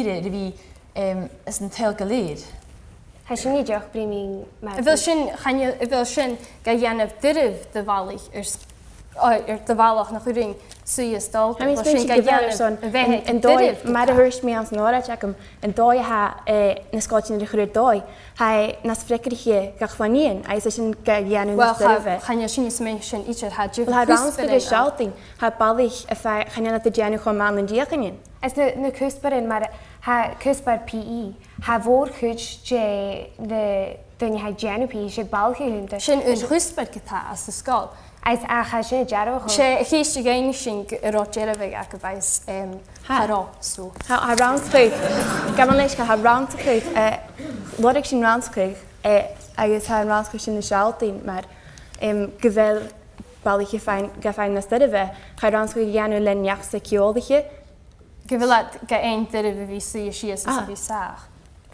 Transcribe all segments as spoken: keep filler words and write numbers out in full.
ìre ri bhith, em, anns an t-saoghal gu lèir. Tha sin dìreach brèagha mar... A bheil sin, chan eil, a bheil sin ga dhèanamh doirbh do bhalaich air s-, o, air do bhalach nach urrainn suidhe is dol? Tha mi a' smaoineachadh gu bheil sin a bheatha an, an dòigh, mar a thuirt mi anns an òraid agam, an dòigh a tha, eh, na sgoiltean air a chur air dòigh, tha e nas freagarraiche do chlann-nighean, agus tha sin ga dhèanamh nas doirbhe. Well, chan eil sinn a' smaoineachadh sin idir, tha diofar... Well, tha rannsachadh a' sealltainn, tha balaich a' faighinn, chan eil iad a' dèanamh cho math nan deuchainn. Is na, na cuspairean mar, tha cuspair P E, tha a' mhòr-chuid de na daoine a tha a' dèanamh P E, 's e balaich a th' annta. Sin an cuspair ge-tà anns an sgoil. Agus ach tha sin a' dearbhadh cho... 'S e a' cheist a dh'fhaighnich sinn gu robh dearbhadh agaibh agus, em, cha robh, so. Tha, tha rannsachadh, gabh mo leisgeul, tha rannsachadh, eh, lorg sinn rannsachadh, eh, agus tha an rannsachadh sin a' sealltainn mar, em, gu bheil balaich a' faighinn, ga faighinn nas doirbhe, chaidh rannsachadh a dhèanamh le neach-soc-eòlaiche. Gu bheil iad ga fhaighinn doirbh a bhith suidhe sìos is a bhith sàmhach.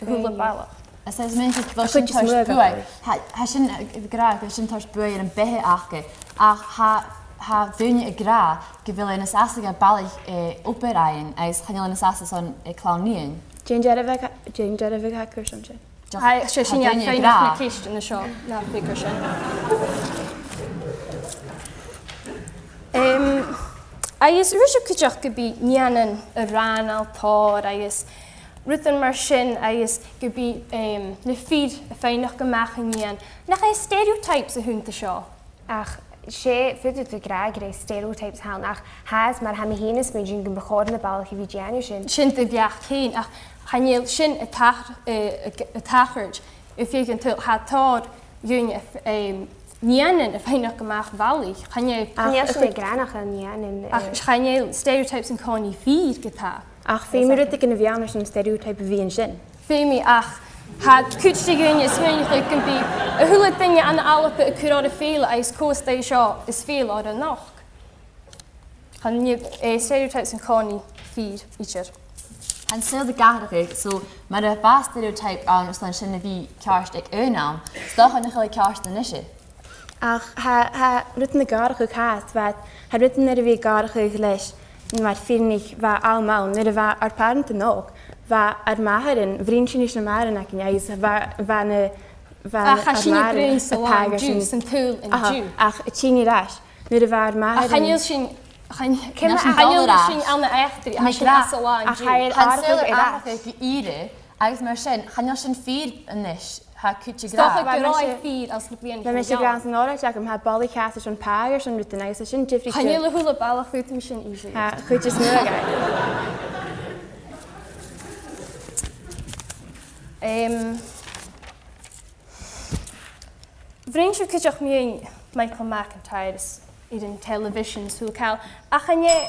A h-uile balach. Is e, is mi a' smaoineachadh gu bheil sin a' toirt buaidh. Tha, tha sin, eh, ag ràdh gu bheil sin a' toirt buaidh air a' bheatha aca. Ach tha, tha daoine ag ràdh gu bheil e nas fhasa do bhalaich, eh, obair fhaighinn, agus chan eil e nas fhasa son, eh, clann-nighean. Dè an dearbhadh, dè an dearbhadh a tha a' cur sin? Tha, 's e sin a tha daoine ag ràdh. Feumaidh na ceistean seo, na feumaidh sin. Em, agus a bheil sibh cuideachd gum bi nigheanan a' rànail tòrr agus rudan mar sin agus gum bi, em, na fir a' faighneachd a-mach an nighean? Nach e stereotypes a th' annta seo? Ach 's e, faodaidh tu ràdh gur e stereotypes a th' ann, ach tha, mar tha mi fhìn a' smaoineachadh gum bu chòir na balaich a bhith a' dèanamh sin. Sin do bheachd fhèin, ach chan eil sin a' tach-, eh, a' tachairt, a' feuchainn ri, tha tòrr dhaoine, em, nigheanan a' faighneachd a-mach bhalaich, chan eil... Chan eil sin ag ràdh nach eil nigheanan, ach eh, chan eil stereotypes an-còmhnaidh fìor ge-tà. Ach feumaidh rudeigin a bhith ann airson an stereotype a bhith an sin. Feumaidh, ach tha cuid de dhaoine a' smaoineachadh gum bi a h-uile duine ann an Alba a' cur orra fèill agus cò as dèidh seo is fèill orra a-nochd. Chan eil, eh, stereotypes an-còmhnaidh fìor idir. Tha an saoghal ag atharrachadh, so mura bi stereotype ann, 's ann sin a bhios ceart aig aon àm, 's dòcha nach eil e ceart a-nise. Ach tha, tha rudan ag atharrachadh fhathast, bha, tha rudan air a bhith ag atharrachadh leis, mar fìrinn, bha àm ann, nuair a bha ar pàrantan òg, bha ar màthairean, bhruidhinn sinn ris na màthraichean againn, agus bha, bha na, bha ar màthraichean a' pàigheadh airson, san t-saoghal an-diugh. Ach a' tighinn air ais, nuair a bha ar màthraichean... Ach chan eil sinn, chan, chan eil sinn ann an eachdraidh, tha sinn às an là an-diugh. Ach tha e air atharrachadh gu ìre, agus mar sin, chan eil sin fìor a-nis. Tha cuid ag ràdh. 'S dòcha gun robh e fìor anns na bliadhnaichean gu leth. Bha mise ag ràdh san òraid agam, tha balaich a' seasamh airson pàigheadh airson rudan agus tha sin diofraichte. Chan eil a h-uile balach a' tuigsinn sin idir. Tha, a' chuid as motha dhaibh. Em, bhruidhinn sibh cuideachd mu dheidhinn Michael McIntyre is air an television, so call. Ach an e,